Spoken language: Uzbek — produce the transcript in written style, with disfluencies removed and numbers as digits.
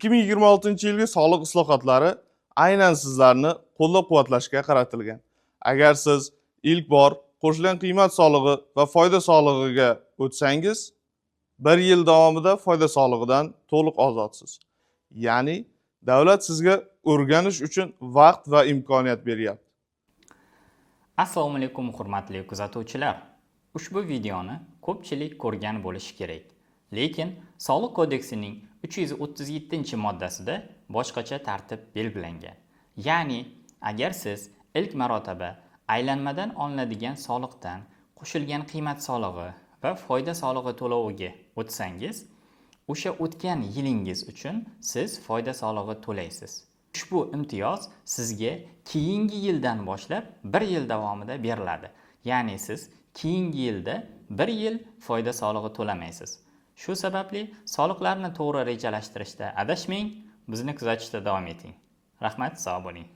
2026-yilgi soliq islohotlari aynan sizlarni qo'llab-quvvatlashga qaratilgan. Agar siz ilk bor qo'shilgan qiymat solig'i va foyda solig'iga o'tsangiz, bir yil davomida foyda solig'idan to'liq ozodsiz. Ya'ni davlat sizga o'rganish uchun vaqt va imkoniyat beryapti. Assalomu alaykum, hurmatli kuzatuvchilar. Ushbu videoni ko'pchilik ko'rgan bo'lishi kerak. Lekin Soliq kodeksining 337-moddasida boshqacha tartib belgilangan. Ya'ni agar siz ilk marotaba aylanmadan olinadigan soliqdan qo'shilgan qiymat solig'i va foyda solig'i to'loviga o'tsangiz, o'sha o'tgan yilingiz uchun siz foyda solig'i to'laysiz. Ushbu imtiyoz sizga keyingi yildan boshlab bir yil davomida beriladi. Ya'ni siz keyingi yilda bir yil foyda solig'i to'lamaysiz. Shu sababli soliqlarni to'g'ri rejalashtirishda adashmang, bizni kuzatishda davom eting. Rahmat, sog' bo'ling.